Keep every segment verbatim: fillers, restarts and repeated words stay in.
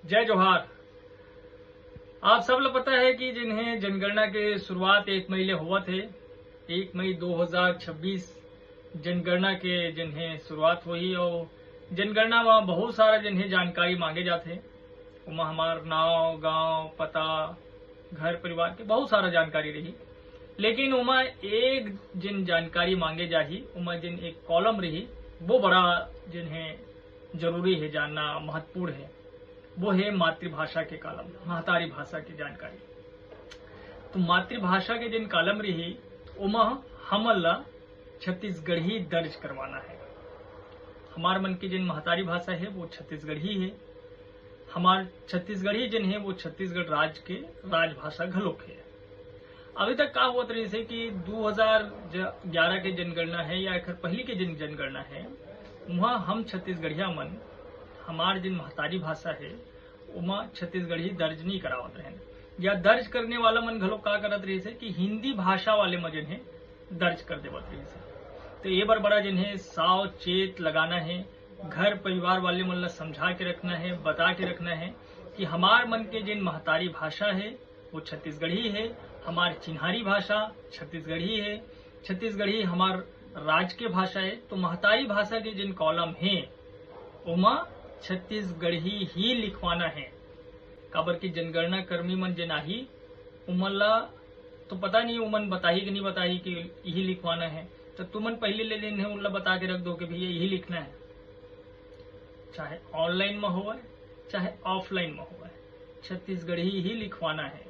जय जोहार। आप सब ला पता है कि जिन्हें जनगणना के शुरुआत एक मई ले होवत है, एक मई दो हज़ार छब्बीस जनगणना के जिन्हें शुरुआत होही और जनगणना में बहुत सारा जिन्हें जानकारी मांगे जाते हैं। ओमा हमार नाव, गांव, पता, घर परिवार के बहुत सारा जानकारी रही, लेकिन ओमा एक जिन जानकारी मांगे जाही, ओमा जिन एक कॉलम रही, वो बड़ा जिन्हें जरूरी है जानना, महत्वपूर्ण है। वो है मातृभाषा के कॉलम, महतारी भाषा की जानकारी। तो मातृभाषा के जिन कॉलम रही, ओमा हमन ला छत्तीसगढ़ी दर्ज करवाना है। हमार मन की जिन महतारी भाषा है, वो छत्तीसगढ़ी है। हमार छत्तीसगढ़ी जिन है, वो छत्तीसगढ़ राज्य के राजभाषा घलोक है। अभी तक का होत रहिस है कि दो हज़ार ग्यारह के जनगणना है या एकर पहली के जिन जनगणना है, वहाँ हम छत्तीसगढ़िया मन हमार जिन महतारी भाषा है, ओमा छत्तीसगढ़ी दर्ज नहीं करावत रहेन, या दर्ज करने वाला मन घलो का करत रहिस है कि हिंदी भाषा वाले म जिन है दर्ज कर देवत रहिस है। तो ये बर बड़ा जिन है सावचेत लगाना है, घर परिवार वाले मन ला समझा के रखना है, बता के रखना है कि हमार मन के जिन महतारी भाषा है, वो छत्तीसगढ़ी है, हमार चिन्हारी भाषा छत्तीसगढ़ी है, छत्तीसगढ़ी हमार राज के भाषा है। तो महतारी भाषा के जिन कॉलम है, ओमा छत्तीसगढ़ी ही लिखवाना है। काबर कि जनगणना कर्मी मन जेन आही, उमन ला तो पता नहीं, उमन बताही कि नहीं बताही कि यही लिखवाना है। तो तुमन पहले ले जिन है, उन ला बता के रख दो कि भैया यही लिखना है, चाहे ऑनलाइन में होवे, चाहे ऑफलाइन में होवे, छत्तीसगढ़ी ही लिखवाना है।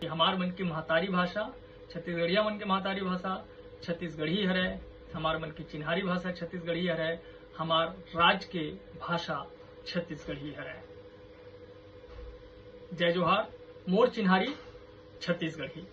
कि हमार मन की महतारी भाषा, छत्तीसगढ़िया मन के महतारी भाषा छत्तीसगढ़ी हरे, हमार मन की चिन्हारी भाषा छत्तीसगढ़ी हरे, हमार राज के भाषा छत्तीसगढ़ी हरे। जय जोहार। मोर चिन्हारी छत्तीसगढ़ी।